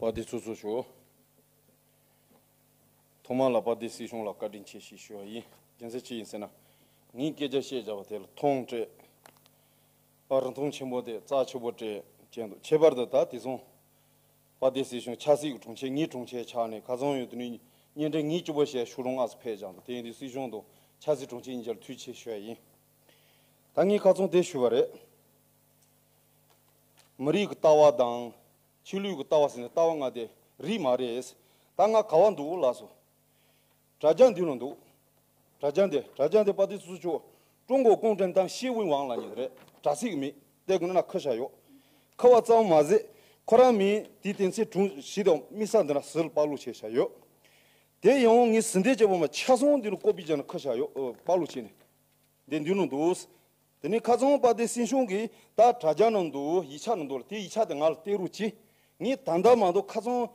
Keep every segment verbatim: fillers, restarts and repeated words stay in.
པ་དེ་ཚོ་ཚོ་ཞུ། ཐོག་མ་ལ་པ་དེ་སྲིད་གཞུང་ལ་བཀའ་དྲིན་ཆེ་ཞེས་ཞུ་བ་ཡིན། རྒྱུ་མཚན་ཅི་ཡིན་ཟེར་ན། ངས་སྐད་ཆ་བཤད་བྱ་བ་དེ་ལ་མཐོང་སྤྲད། པ་རིན་ཐང་ཆེན་པོ་དེ་རྩ་ཆེ་པོ་སྤྲད་ཀྱི་འདུག་ཁྱད་པར་དུ་ད་དེ་སོང་། པ་དེ་སྲིད་གཞུང་ཆབ་སྲིད་ཀྱི་དྲུང་ཆེ་ངའི་དྲུང་ཆེ་ཆགས་ནས་ཁ་སང་ཡོད་དུས་ནས་བརྙན་འཕྲིན་ངས་སྐྱོ་པོ་བཤད་ཤུགས་རུང་ཨ་སི་ཕེབས་ཀྱང་འདུག་དེ་ཡིན་དུས་སྲིད་གཞུང་དང་ཆབ་སྲིད་དྲུང་ཆེ་གཉིས་ཆར་ཐུགས་རྗེ་ཆེ་ཞུ་བ་ཡིན། ད་ངས་ཁ་སང་དེ་ཞུ་བ་རེད། མི་རིགས་ཀྱི་ལྟ་བ་དང་། ཆོས་ལུགས་ཀྱི་ལྟ་བ་ཟེར་ནས་ལྟ་བ་ལྔ་དེ་རིགས་མ་རེད། ད་ང་ག་བ་འདུག་ལགས་སོ། དྲ་རྒྱ་འདི་ལ་འདུག་དྲ་རྒྱ་འདི་དྲ་རྒྱ་འདི་པ་ཏི་སུ་ཆོ། 中国共产党新闻网 ལབ་མཁན་རེད། དྲ་ཚིགས་མེད་དེ་གི་ནང་ན་ཁུར་བཞག་ཡོད། ཁུར་བ་ཙམ་མ་ཟད་ཁོ་རང་མིང་དེའི་དོན་ཚན་དྲུང་བཞི་དང་དམིགས་བསལ་འདི་ན་ཟུར་པག་ལུག་བྱས་བཞག་ཡོད། དེ་ཡང་ངས་ཟིན་བྲིས་བྱས་པ་མ་ཆ་ཚང་འདི་ལ་ཀོ་པི་བྱས་ན་ཁུར་བཞག་ཡོད། པག་ལུག་བྱས་ནས། དེ་འདི་ནང་འདུག་དེ་ནས་ཁ་སང་པ་དེ་སྲིད་གཞུང་གིས་ད་དྲ་རྒྱ་ནང་འདུག་ཡིག་ཆ་ནང་འདུག་དེ་ཡིག་ཆ་དེ་ང་ལ་སྟེར་རོགས་གྱིས། ངས་ད་ལྟ་མ་གཏོགས་ཁ་སང་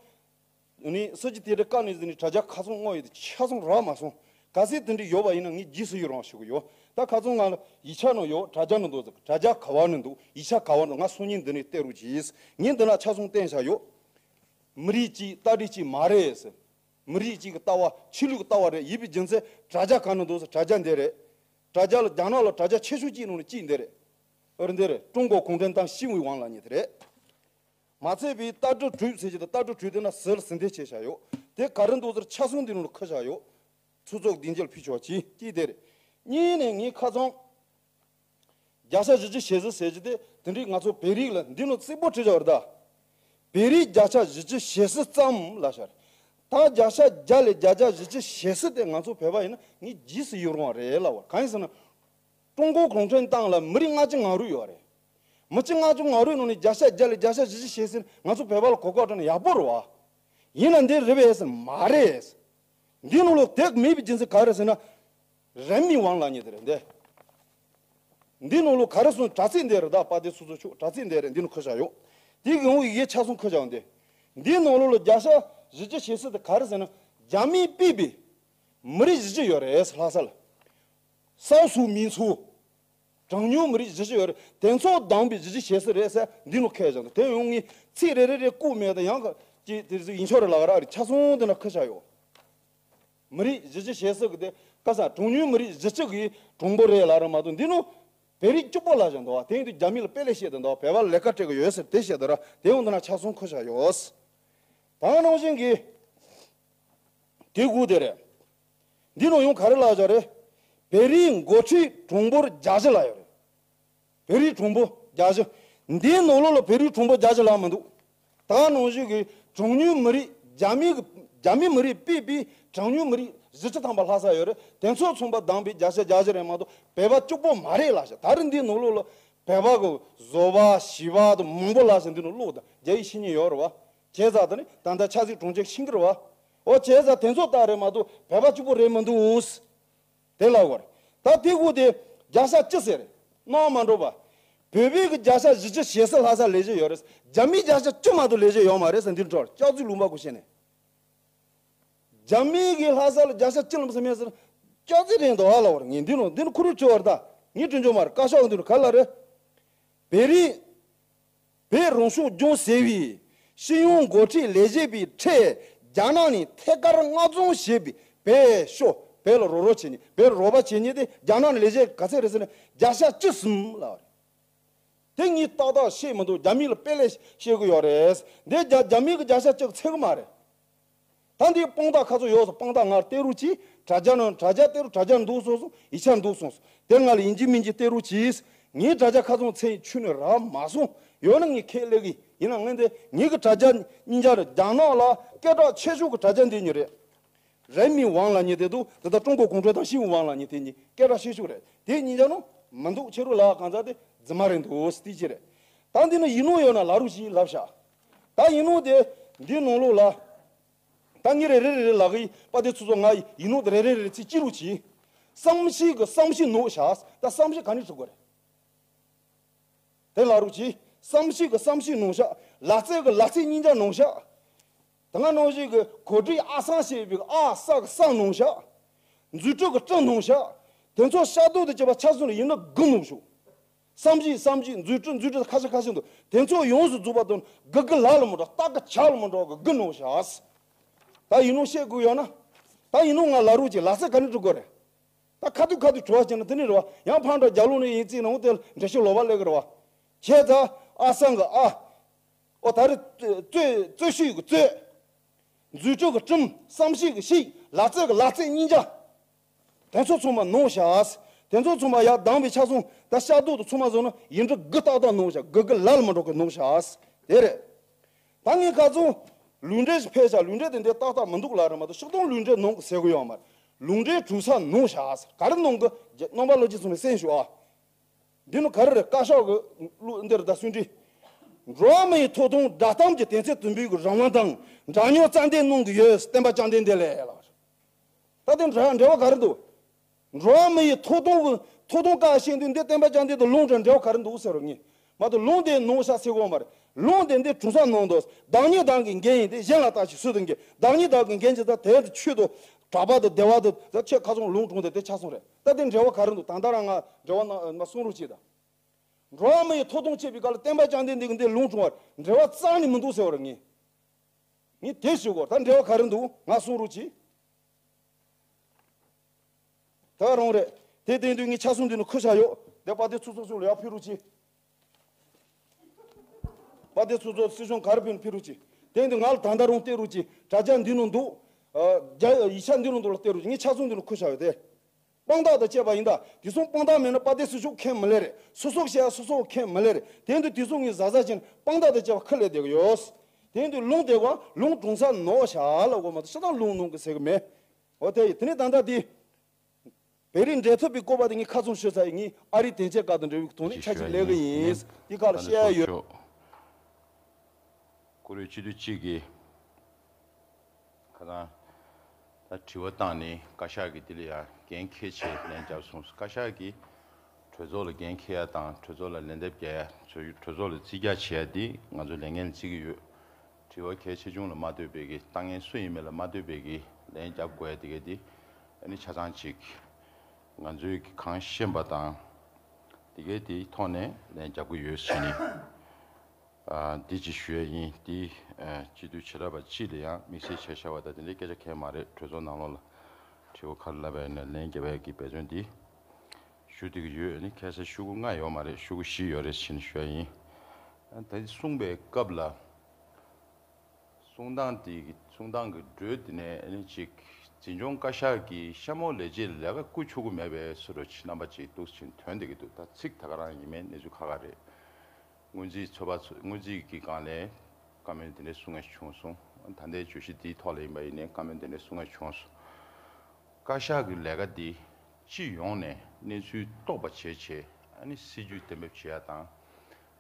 ནི་སྲིད་ཇུས་དེ་འདྲ་བཀའ་ནས་ཟིན་ནས་དྲ་རྒྱ་ཁ་སང་བསྔོགས་ཡོད་དེ་ཆ་ཚང་རག་མ་སོང་། གལ་སྲིད་དེ་འདྲ་ཡོད་པ་ཡིན་ན་ངས་རྗེས་སུ་ཡི་རང་ཞུ་གི་ཡོད། ད་ཁ་སང་ང་ལ་ཡིག་ཆ་ནང་ཡོད། དྲ་རྒྱ་ནང་འདུག་ཟེར། དྲ་རྒྱ་ག་བ་ནས་འདུག་ཡིག་ཆ་ག་བ་འདུག་ང་སང་ཉིན་འདི་ནས་སྟེར་རོགས་གྱིས། ངས་འདི་ན་ཆ་ཚང་བསྟན་བཞག་ཡོད། མི་རིགས་གཅིག་ལྟ་གྲུབ་གཅིག་མ་རེད་ཟེར། མི་རིགས་གཅིག་གི་ལྟ་བ་ཆོས་ལུགས་ཀྱི་ལྟ་བ་རེད། ཡིན་པའི་རྒྱུ་མཚན་དྲ་རྒྱ་ག་ནས་འདུག་ཟེར། དྲ་རྒྱ་འདི་རེད། དྲ་རྒྱ་ལ་རྒྱ་ནག་ལ་དྲ་རྒྱ་ཆེ་ཤོས་གཅིག་ནང་ནས་གཅིག་འདི་རེད། ཨོ་རེད་འདི་རེད། 中国共产党新闻网 ལབ་མཁན་དེ་རེད། མ་ཚད་པའི་ལྟ་གྲུབ་གྲོས་ཟེར་གྱི་དང་ལྟ་གྲུབ་གྲོས་དེ་ན་ཟུར་ཟིན་བྲིས་བྱས་བཞག་ཡོད། དེ་ག་རེ་འདུག་ཟེར་ཆ་ཚང་འདི་ནང་ལ་ཁུར་བཞག་ཡོད། ཚོགས་གཙོ་སྡིངས་ཆ་ལ་ཕུལ་ཆོག་གྱིས་གཅིག་དེ་རེད། གཉིས་ནས་ངས་ཁ་སང་། བརྒྱ་ཆ་བཞི་བཅུ་ཞེ་གསུམ་ཟེར་གྱི་དེ་དེ་འདྲའི་ང་ཚོ་བོད་རིགས་ལ་འདི་ནང་རྩིས་པོ་བྲིས་བཞག་རེད་ད། བོད་རིགས་བརྒྱ་ཆ་བཞི་བཅུ་ཞེ་གསུམ་ཙམ་ལབ་བཞག་རེད། ད་བརྒྱ་ཆ་བརྒྱ་ལས་བརྒྱ་ཆ་བཞི་བཅུ་ཞེ་གསུམ་དེ་ང་ཚོ་བོད་པ་ཡིན་ན་ངས་རྗེས་སུ་ཡི་རང་བ་རེད་ལབ་པ་རེད། གང་ཡིན་ཟེར་ན། 中国共产党 ལ་མི་རིགས་ལྔ་བཅུ་ང་དྲུག་ཡོད་རེད། མི་སྤྱི་ལྔ་བཅུ་ང་དྲུག་ནང་ནས་བརྒྱ་ཆ་བརྒྱ་ལས་བརྒྱ་ཆ་བཞི་བཅུ་ཞེ་གསུམ་ང་ཚོ་བོད་པ་ལ་གོ་སྐབས་སྤྲད་ན་ཡག་པོ་རེད་བ། ཡིན་ན་འདི་རེད་པས་ཟེར་ན་མ་རེད། འདི་ནང་ལོགས་དེ་མེད་པའི་རྒྱུ་མཚན་ག་རེ་ཟེར་ན། 人民网 ལབ་མཁན་དེ་རེད་འདི། འདི་ནང་ལོགས་ག་རེ་སོང་། དྲ་ཚིགས་འདི་རེད་ད། པ་དེ་སོ་སོ་ཆོག་དྲ་ཚིགས་འདི་རེད། འདི་ནང་ཁུར་བཞག་ཡོད། དེ་གི་འོག་ཡི་གེ་ཆ་ཚང་ཁུར་བཞག་འདི། འདི་ནང་ལོགས་ལ་བརྒྱ་ཆ་བཞི་བཅུ་ཞེ་གསུམ་དེ་ག་རེ་ཟེར་ན། རྒྱ་མིས་ཕུད་པའི་མི་རིགས་བཞི་བཅུ་ཡོད་རེད་ལྷ་ས་ལ། 少数民族། གྲངས་ཉུང་མི་རིགས་བཞི་བཅུ་ཡོད་རེད། དེ་ཚོ་བསྡོམས་པའི་བཞི་བཅུ་ཞེ་གསུམ་རེད་ཟེར་འདི་ནང་ཁུར་བཞག་འདུག་དེ་ཡང་ངས་ཚིག་རེ་རེ་རེ་བཀོད་མེད་དང་ཡང་གཅིག་དེ་ཚོ་ཡིན་ཆོག་རེད་ལབ་ར་རེད། ཆ་ཚང་དེ་ན་ཁུར་བཞག་ཡོད། མི་རིགས་བཞི་བཅུ་ཞེ་གསུམ་གི་དེ་ཀ་ས་གྲངས་ཉུང་མི་རིགས་བཞི་བཅུ་གི་གྲངས་འབོར་རེད་ལབ་ར་མ་གཏོགས་འདི་ནང་བོད་རིགས་གཅིག་པོ་ལབ་བཞག་འདུག་བ། དེ་ཡིན་དུས་རྒྱ་མི་ལ་དཔེ་ལས་བཤད་དུ་འདུག་བ། བོད་པ་ལ་ལས་ཀ་སྤྲད་གི་ཡོད་ཟེར་དེ་བཤད་དུ་ར་དེ་ཡང་འདི་ན་ཆ་ཚང་ཁུར་བཞག་ཡོད། ད་ནང་བཞིན་གི་དེ་དགུ་དེ་རེད། འདི་ནང་ཡང་ག་རེ་ལབ་བཞག་རེད། བོད་རིགས་འགོ་ཁྲིད་གྲངས་འབོར་བརྒྱད་ཅུ་ལབ་ཡོད་རེད། བོད་རིགས་གྲངས་འབོར་བརྒྱད་ཅུ། འདིའི་ནང་ལོགས་ལ་བོད་རིགས་གྲངས་འབོར་བརྒྱད་ཅུ་ལབ་མི་འདུག་ད་ནང་བཞིན་གྱི་གྲངས་ཉུང་མི་རིགས་རྒྱ་མི་གི་རྒྱ་མི་མི་རིགས་ཕུད་པའི་གྲངས་ཉུང་མི་རིགས་བཞི་བཅུ་ཐམ་པ་ལྷ་ས་ཡོད་རེད། དེ་ཚོ་ཚང་པ་བསྡོམས་པའི་བརྒྱ་ཆ་བརྒྱད་ཅུ་རེད་མ་གཏོགས་བོད་པ་གཅིག་པོ་མ་རེད་ལབ་བཞག་ད་རེས་འདིའི་ནང་ལོགས་ལ་བོད་པ་གི་བཟོ་པ་བྱིས་པ་དང་མང་པོ་ལབ་བཞག་འདི་ནང་བླུགས་དང་རྒྱ་ཡིག་ཤེས་མཁན་ཡོད་རེད་བ། བྱས་ཙང་ད་ནི་ད་ལྟ་ཆབ་སྲིད་དྲུང་ཆེ་ཤེས་ཀྱི་རེད་བ། འོ་བྱས་ཙང་དེ་ཚོ་ལྟར་རེད་མ་གཏོགས་བོད་པ་གཅིག་པོ་རེད་མི་འདུག་དེ་ལ་བར། ད་དེ་གུ་དེ་བརྒྱ་ཆ་བཅུ་ཟེར། ནང་མ་འགྲོ་བ། བོད་པའི་གི་བརྒྱ་ཆ་བཞི་བཅུ་ཞེ་གསུམ་ལྷ་ས་ལས་བྱེད་ཡོད་རེད། རྒྱ་མིའི་བརྒྱ་ཆ་བཅུ་མ་གཏོགས་ལས་བྱེད་ཡོད་མ་རེད་ཟེར་འདི་འགྲོ་སྐྱག་རྫུན་ལུང་པ་གུ་བཤད་ནས། རྒྱ་མིའི་གི་ལྷ་ས་ལ་བརྒྱ་ཆ་བཅུ་ལམ་ཟེར་མེད་ཟེར། སྐྱག་རྫུན་རེད་འདུག་ཨ་ལ་བར་ངས་འདི་ནོ་འདི་ནོ་ཁུ་རུ་བྲི་བར་ད། ངས་བྲི་འཇོག་མ་རེད། བཀའ་ཤག་འདི་ནོ་ག་ལ་རེད། བོད་རིགས། བོད་རང་སྐྱོང་ལྗོངས་ཟེར་བའི་སྤྱི་ཡོངས་འགོ་ཁྲིད་ལས་བྱེད་པའི་ཁྲོད་རྒྱ་ནག་ནས་ཐད་ཀར་མངགས་རྫོང་བྱས་པའི་བོད་ཤོག་བོད་ལ་རོགས་རོགས་བྱེད་མཁན་བོད་ལ་རོགས་པ་བྱེད་མཁན་དེ་རྒྱ་ནག་ནས་ལས་བྱེད་ག་ཚད་རེད་ཟེར་ན་བརྒྱ་ཆ་བཅུ་གསུམ་ལ་རེད། དེ་ངས་ཏག་ཏག་ཤེས་མི་འདུག་རྒྱ་མི་ལ་དཔེ་ལས་བཤད་གི་ཡོད་རེད། འདི་རྒྱ་རྒྱ་མི་གི་བརྒྱ་ཆ་བཅུ་གི་ཚད་གི་མ་རེད། ད་འདི་དཔང་རྟགས་ཁ་ཚོ་ཡོད་སོང་། དཔང་རྟགས་ངར་སྟེར་རོགས་གྱིས། དྲ་རྒྱ་ནང་དྲ་རྒྱ་སྟེར་རོགས། དྲ་རྒྱ་འདུག་སོང་སོང་། ཡིག་ཆ་འདུག་སོང་སོང་། དེ་ང་ལ་ཡིན་གཅིག་མིན་གཅིག་སྟེར་རོགས་གྱིས། ངའི་དྲ་རྒྱ་ཁ་ཚོ་ཚན་ཆུ་ནས་རག་མ་སོང་། ཡོད་ན་ངས་ཁས་ལེན་གི་ཡིན་ན་ངས་འདི་ངེད་ཀྱི་དྲ་རྒྱ་སྙིང་རྒྱ་རེད། རྒྱ་ནག་ལ་སྐད་གྲགས་ཆེ་ཤོས་ཀྱི་དྲ་རྒྱ་འདི་ཉིད་རེད། 人民网 ལབ་མཁན་དེ་འདུག་དེ་ད་中国共产党新闻网 ལབ་མཁན་དེ་གཉིས་སྐད་གྲགས་ཆེ་ཤོས་རེད། དེ་གཉིས་ཀྱང་ནོ་མི་འདུག་ཕྱི་རོལ་ལ་གང་ཟག་དེ་རྫུན་མ་རེད་འདུག་སྟི་ཅི་རེད། ད་འདི་ནི་ཡིན་ནོ་ཡོད་ན་ལབ་རོགས་གྱིས་ལབ་ཤག་ད་ཡིན་ནོ་དེ་འདི་ནང་ལོགས་ལ། ད་ངས་རེ་རེ་རེ་རེ་ལབ་གི་ཡིན། པ་དེ་ཚོ་ཚོ་ང་ཡིན་ནོ་དེ་རེ་རེ་རེ་རེ་ཚིག་ཅི་རུ་གྱིས། བསམ་ཤེས་ཀྱི་བསམ་ཤེས་ནོ་ཤག་ད་བསམ་ཤེས་ག་ནས་ཐུབ་དགོས་རེད། དེ་ལ་རུ་ཅི། བསམ་ཤེས་ཀྱི་བསམ་ཤེས་ནང་བཞག་ལག་རྩལ་གྱི་ལག་རྩལ་སྙིང་རྗེ་ནང་བཞག་དེ་སྔ་ནང་བཞིན་གྱི་གོ་སྒྲིག་ཨ་སང་ཞེས་པའི་ཨ་ས་གི་ས་ནང་བཞག་འཛུལ་ཁྲིད་ཀྱི་ཁྲིད་ནང་བཞག་དེ་ཚོ་ཤ་སྟག་ཏུ་བྱེད་པ་ཆ་སོང་ལ་ཡིན་ན་དགུ་ནང་བཞུགས། བསམ་གཞིག་བསམ་གཞིག་འཛུལ་ཁྲིད་འཛུལ་ཁྲིད་ཁ་ཤས་ཁ་ཤས་འདུག་དེ་ཚོ་ཡོངས་སུ་རྫོགས་པ་དང་དགུ་དགུ་ལ་ལ་མི་འགྲོ། སྟག་གི་ཆ་ལ་མི་འགྲོ་གི་དགུ་ནོ་བྱ། ད་ཡིན་ནོ་བཤད་དགོས་ཡོད་ན། ད་ཡིན་ནོ་ང་ལ་རུ་ཅིག་ལ་སེ་ག་ནས་འགྲོ་དགོས་རེད། ད་ཁ་ཐུག་ཁ་ཐུག་དྲི་བ་བྱས་ན་དེ་ནི་རེད་བ། ཡང་ཕར་འགྲོ་རྒྱ་ལུགས་ནས་ཡིན་རྩིས་ན་འོ་དེ་འགྲེལ་བཤད་ལོག་པ་སླེབས་གི་རེད་བ། བྱས་ཙང་ཨ་སང་གི་ཨ། ཨོ་ད་རེ་རྩོད་རྩོད་ཤུགས་ཀྱི་རྩོད། འཛུལ་ཁྲིད་ཀྱི་ཁྲིམས། བསམ་ཤེས་ཀྱི་ཤེས། ལག་རྩལ་གྱི་ལག་རྩལ་གཉིས་ཆ། དེ་ཚོ་ཚང་མ་ནོར་བྱ། དེ་ཚོ་ཚང་མ་ཡར་སྡང་བའི་ཆ་ཚང་ད་ཤ་སྡོང་དུ་ཚང་མ་བཟོ་ན་ཡིན་འདྲ་དགུ་ཏག་ཏག་ནོར་བྱ། དགུ་དགུ་ལ་ལ་མི་འགྲོ་གི་ནོར་བྱ། དེ་རེད། ད་ངས་ཁ་ཚང་ལུས་འབྲེལ་ཞིག་ཕེབས་བྱ། ལུས་འབྲེལ་དེ་འདྲའི་ཏག་ཏག་མི་འདུག་ལ་རེད་མ་གཏོགས་ཤོག་དོང་ལུས་འབྲེལ་ནོར་གི་ཟེར་གི་ཡོད་མ་རེད། ལུས་འབྲེལ་གྲུ་ས་ནོར་བྱ། ག་རེ་ནོར་གི་རྣམ་པ་ལོ་རྒྱུས་ཚང་མས་གསན་ཞུ་ཨ། འདི་ནི་ག་རེ་རེད། བཀའ་ཤག་གི་གླུ་འདིར་ད་གསུང་འདྲི། འགྲོ་བ་མི་ཡི་ཐོབ་ཐང་བསྒྲགས་གཏམ་གྱི་དོན་ཚན་དུམ་བུའི་གི་རང་དབང་དང་འདྲ་མཉམ་རྩ་འདེགས་གནང་གི་ཡོད། བསྟན་པ་བཅའ་འདེགས་འདི་ལས་ལགས། ད་དེ་འདྲ་འབྲེལ་བ་ག་རེ་འདུག་འགྲོ་བ་མི་ཡི་ཐོབ་ཐང་གི་ཐོབ་ཐང་བཀག་བཤད་དུས་འདི་བསྟན་པ་བཅའ་འདེགས་དང་ལུང་འདྲ་འབྲེལ་བ་ག་རེ་འདུག་ཟེར་རོ་ངས། མ་གཏོགས་ལུང་དེ་ནོར་བྱ་ཟེར་གོ་མ་རེད། ལུང་དེ་འདི་གྲུ་ས་ནང་དུ་བདག་ཉིད་བདག་གི་འགན་ཡིན་ཏེ། གཞན་ལ་ལྟ་ཞིག་སུ་དང་འགལ། བདག་ཉིད་བདག་གི་འགན་གྱི་ད་དེ་ཆོས་དང་གྲགས་པ་དང་བདེ་བ་དང་ད་ཆོས་ཁ་ཚང་ལུང་དྲངས་ཏེ་དེ་ཆ་ཚང་རེད། ད་དེ་འབྲེལ་བ་ག་རེ་འདུག་ད་ལྟ་རང་ང་འབྲེལ་བ་ན་མ་གསུང་རོགས་བྱེད་ད། འགྲོ་བ་མི་ཡི་ཐོབ་ཐང་བཅས་པའི་སྐབས་ལ་བསྟན་པ་བཅའ་འདེགས་འདི་གི་འདི་ལུང་དྲངས་པར་འབྲེལ་བ་རྩ་ནས་མི་འདུག་ཟེར་བ་རེད་ངས། ངས་དེ་ཞུ་གོ་ད་འབྲེལ་བ་ག་རེ་འདུག་ང་གསུང་རོགས་གྱིས། ད་རང་རེད། དེ་བསྟན་དུས་ངས་ཆ་གསུང་འདི་ནི་ཁུར་བཞག་ཡོད། དེ་དཔལ་ལྡན་ཚོགས་གཙོ་མཆོག་ལ་ཡར་ཕུལ་རོགས་གྱིས། དཔལ་ལྡན་ཚོགས་གཙོ་སྲིད་སྐྱོང་ག་རེ་ཕུལ་ཕུལ་རོགས་གྱིས། དེ་འདི་ང་ལ་ད་ལྟ་རང་བལྟས་རོགས་གྱིས། དྲ་རྒྱ་འདི་ནང་འདུག་ཨ། རྒྱ་ཡིག་ཆ་འདི་ནང་འདུག་ལ་བལྟས་རོགས་གྱིས། ངས་ཆ་གསུང་འདི་ནི་ཁུར་བཞག་ཡོད་དེ། དཔང་རྟགས་དང་བཅས་པ་ཡིན་ད། དེ་ཚོ་དཔང་རྟགས་མེད་ན་དཔལ་ལྡན་སྲིད་སྐྱོང་མཁྱེན་མི་ལེ་རེད། སོ་སོ་བཤད་ཡ་སོ་སོ་མཁྱེན་མི་ལེ་རེད། དེ་འདི་དེ་ཚོ་ངས་གཟབ་གཟབ་བྱས་ན་དཔང་རྟགས་དང་བཅས་པ་ཁུར་ལེན་བསྡད་ཀྱི་ཡོད། དེ་འདི་ལུང་བསྡད་པ་ལུང་དྲངས་ས་ནོར་བྱ་ལ་གོ་མ་གཏོགས་ཤ་སྟག་ལུང་ནོར་གི་ཟེར་གི་མེད། འོ་དེ་ཡིན། དེ་ནས་ད་ལྟ་དེ། བོད་རིགས་འབྲེལ་མཐུད་པའི་བཀོད་པ་དེ་ངས་ཁ་ཚོན་ཞུ་ཚར་ཡིན། ངས་ཨ་རིའི་དོན་ཆེན་སྐབས་དང་འབྲེལ་བའི་ཐོག་ནས་ཕྱག་ཕྱིད་ལས་གི་ཡིན། འདི་ཁ་ལ་བཤད་ཡ་ཡོད། བཀུར་འོས་སྤྱི་འཐུས་གཅིག་གིས་ཁ་སང་ད་དྲི་བ་བཏང་ནས་བཀའ་ཤག་གིས་འདི་ལ་ཡང་འགན་འཁྱེར་བྱས་ལན་བརྒྱབ་སོང་། བཀའ་ཤག་གིས་གྲོས་ཚོགས་ལ་འགན་འཁྱེར་ཡ་དང་གྲོས་ཚོགས་ལ་ལན་འདེབས་རྒྱག་ཡ། གྲོས་ཚོགས་ལ་རྩིས་རྒྱག་བྱེད་ཡ་འདི་ང་ཚོ་ལས་འགན་ལ་བརྩི་གི་ཡོད། དྲི་བ་གལ་ཆེ་ཆུང་ལ་མ་ལྟོས་པའི་གི་ལྟ་ངན་སུ་ཡིན་མིན་ལ་མ་ལྟོས་པའི་གི་ལན་རྒྱབ་དགོས་ཡ་དེ་ག་དེ་ཨ་ནི་ཆ་ཚང་ཅིག་ང་ཚོས་གི་གང་ཤེས་པ་དང་དེ་ག་དེའི་ཐོག་ནས་ལན་རྒྱབ་གི་ཡོད་ཟེར་ནས། ཨ། འདི་ཅིག་ཞུ་ཡ་ཡིན། འདི་ཨ་སྤྱི་འཐུས་བྱེ་བྲག་པ་སྤྱི་ལ་ཡང་དམིགས་བསལ་བྱས་བཞག་པ་དང་དེ་འདྲའི་སྐད་ཆ་གང་ཡང་མ་རེད། གྲོས་ཚོགས་ནང་ལོགས་ལ་དྲི་བ་ག་རེ་ལབ་པ་ཡིན་ན་ལན་རྒྱབ་ཡ་གི་འབད་བརྩོན་འདི་ཞུ་བསྡད་ཀྱི་ཡོད། ཨ་ནི་ཁ་སང་ཤོག་གུ་ལྔ་ཡོད་མ་རེད། ཤོག་གུ་བཞི་ཡོད་རེད་ཟེར་ནས་ཞུ་ཡ་ཡིན། ཨ། ད་གསུངས་པའི་སྐབས་ལ། གསུང་སྟངས་དེ་གི་གསུང་སྟངས་ཀྱི་འགྲོས་དེ་ནས་ཨ་ནི་ཅིག་འཛིན་སྐྱོང་བཀའ་ཤག་གིས་གཤམ་འོག་ལས་བྱེད་ལས་ཀ་བསྐུར་ཆོག་གི་མེད་པའི་བཟོ་འདྲ་ཅིག་རྣམ་པ་ཅིག་འདུག་ཅིག་ཐོན་བསྡད་ཀྱི་འདུག་ད་ཚིག་ད་ག་རང་ཡིན་མིན་གནས་ཚུལ་ཁག་ཁག་རེད། སྔོན་རྩིས་ཚོད་དཔག་ཚོ་སྔོན་རྩིས་ཀྱི་སྒང་ལ་བཀའ་མོལ་དེ་འདྲ་གསུང་ཡ་བྱུང་སོང་། ད་ལྟའི་བརྗོད་གཞི་འདིའི་ཐོག་ལ་ཡིན་པ་ཡིན་ནའི་བཀའ་མོལ་དེ་འདྲ་གསུང་ཡ་བྱུང་སོང་། བཀའ་ཤག་གི་ལས་ཀ་འདི་སྤྱི་ཡོངས་ནས་གནས་ཚུལ་རྟོགས་པ་བྱས་བྱས་ཨ་ནི་སྲིད་ཇུས་གཏན་འབེབས་བྱེད་ཡ་དང་།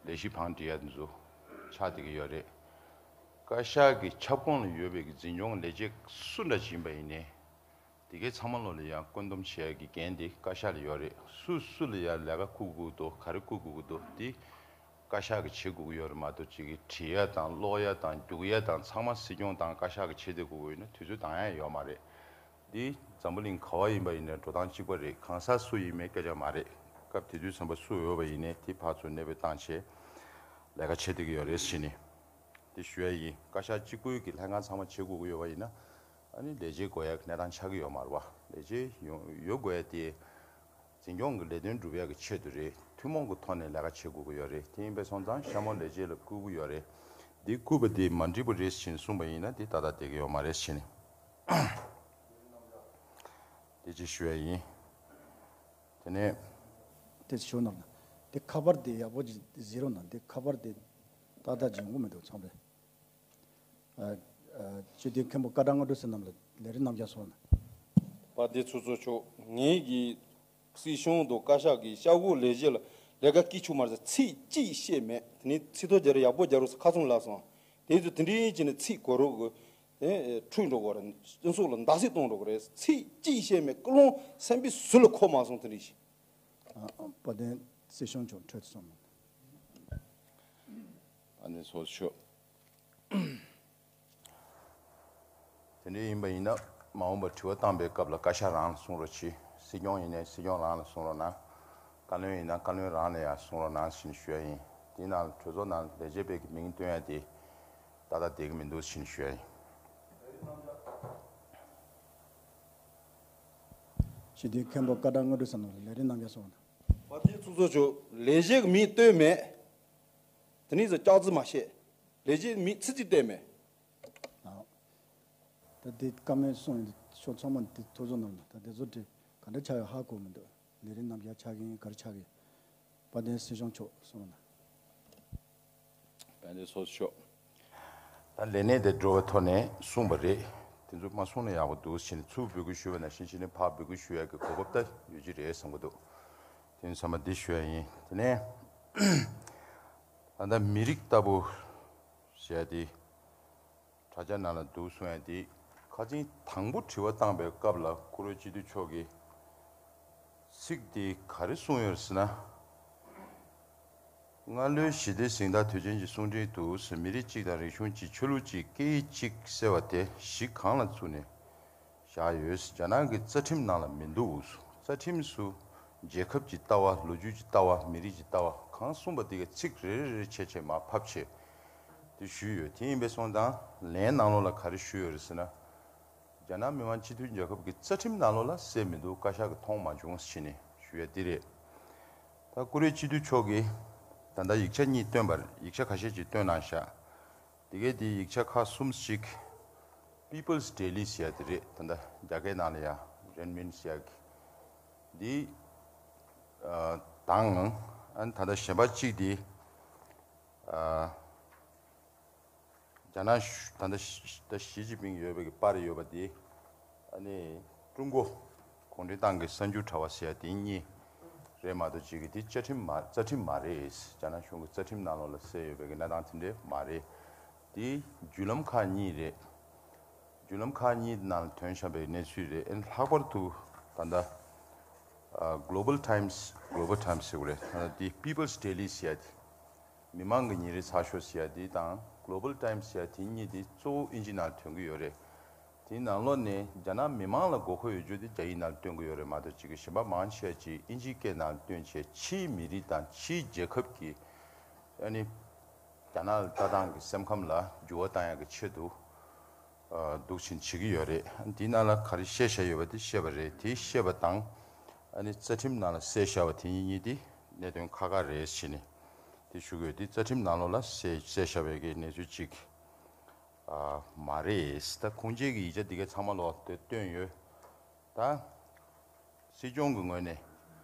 ལས་གཞི་བང་སྒྲིག་ཡ་འདི་ཚོ་ཆགས་བསྡད་ཀྱི་ཡོད་རེད། བཀའ་ཤག་གི་ཁྱབ་ཁོངས་ལ་ཡོད་པའི་གི་འཛིན་སྐྱོང་ལས་བྱེད་སུ་འདྲ་ཅིག་ཡིན་པ་ཡིན་ནའི། དེ་གའི་ཚང་མ་ལོ་ལ་ཡང་བཀོད་འདོམས་བྱེད་ཡ་གི་འགན་དེ་བཀའ་ཤག་ལ་ཡོད་རེད། སུ་སུ་ལ་ཡང་ལས་ཀ་བསྐུར་དགོས་འདུག་ག་རེ་བསྐུར་དགོས་ཀྱི་འདུག་དེ་བཀའ་ཤག་གིས་བྱེད་དགོས་ཀྱི་ཡོད་རེད་མ་གཏོགས་ཅིག་གིས་བྲིས་ཡ་དང་ཀློག་ཡ་དང་རྒྱུགས་ཡ་དང་ཚང་མ་སྲིད་སྐྱོང་དང་བཀའ་ཤག་གིས་བྱེད་བསྡད་དགོས་ཀྱི་ཡོད་ན་དུས་ཚོད་འདང་ཡ་ཡོད་མ་རེད། འདི་འཛམ་བུ་གླིང་ག་བ་ཡིན་པ་ཡིན་ནའི་འགྲོ་སྟངས་གཅིག་པ་རེད། གང་ཟག་སུ་ཡིན་མིན་སྐད་ཆ་མ་རེད། སྐབས་དེ་དུས་ཙམ་པ་སུ་ཡོད་པ་ཡིན་ནའི་དེ་ཕར་ཚུར་གནས་སྤོས་བཏང་བྱས་ལས་ཀ་བྱེད་བསྡད་ཀྱི་ཡོད་རེད་ཟེར་ནས་དེ་ཞུ་ཡ་ཡིན། བཀའ་ཤག་གཅིག་པུའི་གི་ལྷན་ཁང་ཚང་མ་བྱེད་དགོས་ཀྱི་ཡོད་པ་ཡིན་ན་ཨ་ནི་ལས་བྱེད་དགོས་ཡ་གི་གནས་སྟངས་ཆགས་ཀྱི་ཡོད་མ་རེད་བ། ལས་བྱེད་ཡོང་ཡོད་དགོས་ཡ་དེ་འཛིན་སྐྱོང་གི་ལས་དོན་སྒྲུབ་ཡ་གི་ཆེད་དུ་རེད། ཐུན་མོང་གི་ཐོག་ནས་ལས་ཀ་བྱེད་དགོས་ཀྱི་ཡོད་རེད། དེ་ཡིན་པས་སོང་ཙང་གཤམ་འོག་ལས་བྱེད་ལ་བསྐུར་གྱི་ཡོད་རེད། འདི་བསྐུར་བ་དེ་མ་འགྲིག་པ་རེད་ཟེར་ནས་གསུངས་པ་ཡིན་ན་དེ་ཏག་ཏག་བསྡད་ཀྱི་ཡོད་མ་རེད་ཟེར་ནས། དེ་ཅིག་ཞུ་ཡ་ཡིན། དེ་ནས། དེ་ཞུ་གནང་ན། དེ་ཁ་པར་དེ་ཡག་པོ་ཅིག་གཟིགས་རོགས་གནང་། དེ་ཁ་པར་དེ་ཏག་ཏག་ཅིག་ཡོང་གི་མི་འདུག་ཚང་མས། ཨ། ཨ། སྤྱི་འཐུས་མཁན་པོ་སྐར་གྲངས་ལྔ་དྲུག་ཟེར་རྣམས་ལ་ལས་རིམ་རྣམས་ཀྱང་གསུངས་གནང་། དཔལ་ལྡན་ཚོགས་གཙོ་མཆོག་ངེད་ཀྱིས་སྲིད་གཞུང་དང་བཀའ་ཤག་གིས་ཤོག་གུ་ལས་བྱེད་ལ་ལས་ཀ་བསྐུར་ཆོག་མ་རེད་ཟེར་ཚིག་གཅིག་བཤད་མེད། དེ་ནས་ཚིག་ཐོ་རྒྱག་རེས་ཡག་པོ་རྒྱག་རོགས་ཟེར་ཁ་ཚོན་ལབ་སོང་། དེ་ཚོ་དེ་འདྲའི་བྱས་ནས་ཚིག་གོ་རོགས་གི་དེ་འཁྲུག་འགྲོ་གི་རེད། སྤྱི་ཚོགས་ལ་འདག་སེ་གཏོང་འགྲོ་གི་རེད། ཚིག་གཅིག་བཤད་མེད། ཀུན་སློང་སེམས་པའི་ཟུར་ལ་འཁོར་མ་སོང་དེ་འདྲ་ཞིག་ཨ། དཔལ་ལྡན་སྲིད་སྐྱོང་མཆོག་འཕྲོས་སོང་། ཨ་ནི་ཚོགས་གཙོ་མཆོག་དེ་འདྲ་ཡིན་པ་ཡིན་ན་མ་འོངས་པར་དྲི་བ་བཏང་པའི་སྐབས་ལ་བཀའ་ཤག་རང་ལ་གསུང་རོགས་གྱིས། སྲིད་སྐྱོང་ཡིན་ནའི་སྲིད་སྐྱོང་རང་ལ་གསུང་རོགས་གནང་། བཀའ་བློན་ཡིན་ན་བཀའ་བློན་རང་ལ་ཡང་གསུང་རོགས་གནང་ཞེས་ཞུ་ཡ་ཡིན། དེའི་ནང་གྲོས་ཚོགས་ནང་ལས་བྱེད་པའི་མིང་བཏོན་ཡ་དེ་ཏག་ཏག་བསྡད་ཀྱི་མི་འདུག་ཞེས་ཞུ་ཡ་ཡིན། ཞི་བདེའི་མཁན་པོ་བཀའ་བགྲང་དངོས་གྲུབ་ཟེར་ནོ་ལ་ལས་རིམ་རྣམ་རྒྱལ་སོང་། བ་དེ་ཚོགས་གཙོ་མཆོག་ལས་བྱེད་ཀྱི་མིང་བཏོན་མེད། དེ་ནས་ཟེར་སྐྱག་རྫུན་མ་བཤད། ལས་བྱེད་མིང་ཚིག་གཅིག་བཏོན་མེད། ད་དེ་བཀའ་མོལ་གསུངས་ཡོད་ཤོག་ཚང་མ་དེ་ཐོ་ཚོ་ནང་ལ་ད་དེ་ཚོ་དེ་ག་འདྲ་ཆགས་ཡོད་ཧ་གོ་མི་འདུག་ལས་རིམ་རྣམ་རྒྱལ་ཆགས་ཀྱི་ཡིན་ག་རེ་ཆགས་ཀྱི་ཡིན། དཔལ་ལྡན་སྲིད་སྐྱོང་མཆོག་གསུངས་ན། དཔལ་ལྡན་ཚོགས་གཙོ་མཆོག་ད་ལས་གནས་དེ་འགྲོ་བའི་ཐོག་ནས་གསུངས་པ་རེད། དེ་ཚོ་མ་གསུངས་ན་ཡག་པོ་འདུག་ཕྱིན་ནས་ཚུར་འབོད་སྐུལ་ཞུས་པ་ནང་བཞིན་ཕྱིན་ནས་ཕར་འབོད་སྐུལ་ཞུ་ཡག་གི་གོ་སྐབས་ད་ཡོད་ཀྱི་རེད་བསམ་གྱི་འདུག་དེ་ནས་ཚང་མ་འདི་ཞུ་ཡ་ཡིན། དེ་ནས་ད་ལྟ་མི་རིགས་ལྟ་བུ་ཟེར་ཡ་དེ་དྲ་རྒྱ་ནང་ལ་འདུག་གསུང་ཡ་དེ་ཁ་ཅིག་དང་པོ་དྲི་བ་བཏང་པའི་སྐབས་ལ་བཀུར་འོས་སྤྱི་འཐུས་མཆོག་གིས་ཚིག་དེ་ག་རེ་གསུངས་ཡོད་ཟེར་ན། སྔ་ལོའི་ཞི་བདེའི་གཟེངས་རྟགས་དུས་ཆེན་གྱི་གསུང་འཕྲིན་དུ་མི་རིགས་གཅིག་དང་རིག་གཞུང་གཅིག་ཆོས་ལུགས་གཅིག་སྐད་ཡིག་གཅིག་ཟེར་བ་དེ་གཞི་གང་ལ་བཙུགས་ནས་བཞག་ཡོད། རྒྱ་ནག་གི་རྩ་ཁྲིམས་ནང་ལ་མི་འདུག་རྩ་ཁྲིམས་སུ་རྒྱལ་ཁབ་ཀྱི་ལྟ་བ། ལོ་རྒྱུས་ཀྱི་ལྟ་བ། མི་རིགས་ཀྱི་ལྟ་བ་གང་གསུངས་པ་དེ་གའི་ཚིག་རེ་རེ་རེ་བྱས་བྱས་མར་ཕབ་བྱས་དེ་ཞུས་ཡོད། དེ་ཡིན་པས་སོང་ཙང་ལན་ནང་ལོགས་ལ་ག་རེ་ཞུས་ཡོད་རེད་ཟེར་ན། རྒྱ་ནག་མི་དམངས་སྤྱི་མཐུན་རྒྱལ་ཁབ་ཀྱི་རྩ་ཁྲིམས་ནང་ལོགས་ལ་གསལ་མི་འདུག་བཀའ་ཤག་གིས་མཐོང་མ་བྱུང་ཟེར་ནས་ཞུ་ཡ་འདི་རེད། ད་བཀུར་འོས་སྤྱི་འཐུས་མཆོག་གིས་ད་ལྟ་ཡིག་ཆ་གཉིས་བཏོན་པ་རེད། ཡིག་ཆ་ཁ་ཤས་ཅིག་བཏོན་གནང་ཤག་དེ་གའི་དེ་ཡིག་ཆ་ཁག་གསུམ་ཞིག People's Daily ཟེར་ཡ་དེ་རེད། ད་ལྟ་རྒྱ་སྐད་ནང་ལ་ཡ་Renmin ཟེར་ཡ་གི་འདི་ཨ་དང་། ཨ་ནི་ད་ལྟ་གཞན་པ་གཅིག་དེ་ཨ། རྒྱ་ནག་གཞུང་ད་ལྟ་ཞི་ད་ཞི་ཅིན་ཕིང་ཡོད་པའི་གི་པར་ཡོད་པ་དེ་ཨ་ནི་ཀྲུང་གོ་གུང་ཁྲན་ཏང་གི་གསར་འགྱུར་དྲ་བ་ཟེར་ཡ་དེ་གཉིས་རེད་མ་གཏོགས་གཅིག་གི་དེ་བཅའ་ཁྲིམས་མ་རྩ་ཁྲིམས་མ་རེད། རྒྱ་ནག་གཞུང་གི་རྩ་ཁྲིམས་ནང་ལོགས་ལ་གསལ་ཡོད་པའི་གི་གནས་སྟངས་དེ་འདྲས་མ་རེད། དེ་བརྒྱུད་ལམ་ཁག་གཉིས་རེད། བརྒྱུད་ལམ་ཁག་གཉིས་ནང་ཐོན་བཞིན་པའི་གནས་ཚུལ་རེད། ཨ་ནི་ལྷག་པར་དུ་ད་ལྟ་ཨ་Global Times Global Times ཟེར་དགོས་རེད། ད་ལྟ་དེ་People's Daily ཟེར་ཡ་དེ། མི་མང་གི་ཉིན་རེའི་ཚགས་ཤོག་ཟེར་ཡ་དེ་དང་Global Times ཟེར་ཡ་དེ་གཉིས་དེ་གཙོ་བོ་ཨིན་ཇི་ནང་ཐོན་གྱི་ཡོད་རེད། དེའི་ནང་ལོགས་ནས་རྒྱ་ནག་མི་མང་ལ་དགོས་མཁོ་ཡོད་རྒྱུ་དེ་རྒྱ་ཡིག་ནང་བཏོན་གྱི་ཡོད་རེད་མ་གཏོགས་གཅིག་གི་གཞན་པ་མང་ཆེ་ཅིག་ཨིན་ཇིའི་སྐད་ནང་བཏོན་བྱས་ཕྱིའི་མི་རིགས་དང་ཕྱིའི་རྒྱལ་ཁབ་ཀྱི་ཨ་ནི་རྒྱ་ནག་ལ་ལྟ་སྟངས་ཀྱི་སེམས་ཁམས་ལ་འགྱུར་བ་བཏང་ཡག་གི་ཆེད་དུ་འདུག་ཕྱིན་བྱེད་ཀྱི་ཡོད་རེད། དེའི་ནང་ལ་ག་རེ་བཤད་བཞག་ཡོད་པ་དེ་བཤད་པ་རེད། དེ་བཤད་པ་དང་ཨ་ནི་རྩ་ཁྲིམས་ནང་ལ་གསལ་བཞག་པ་དེ་གཉིས་གཉིས་དེ་གནད་དོན་ཁག་ཁག་རེད་ཟེར་ནས་དེ་ཞུ་གི་ཡོད། དེ་རྩ་ཁྲིམས་ནང་ལོགས་ལ་གསལ་གསལ་བཞག་པའི་གི་གནས་ཚུལ་གཅིག་ཨ་མ་རེད། ད་ཁུངས་སྐྱེལ་གྱི་ཡིག་ཆ་དེ་གའི་ཚང་མ་ལོག་དེ་བཏོན་ཡོད། ད་སྲིད་སྐྱོང་གི་ངོས་ནས་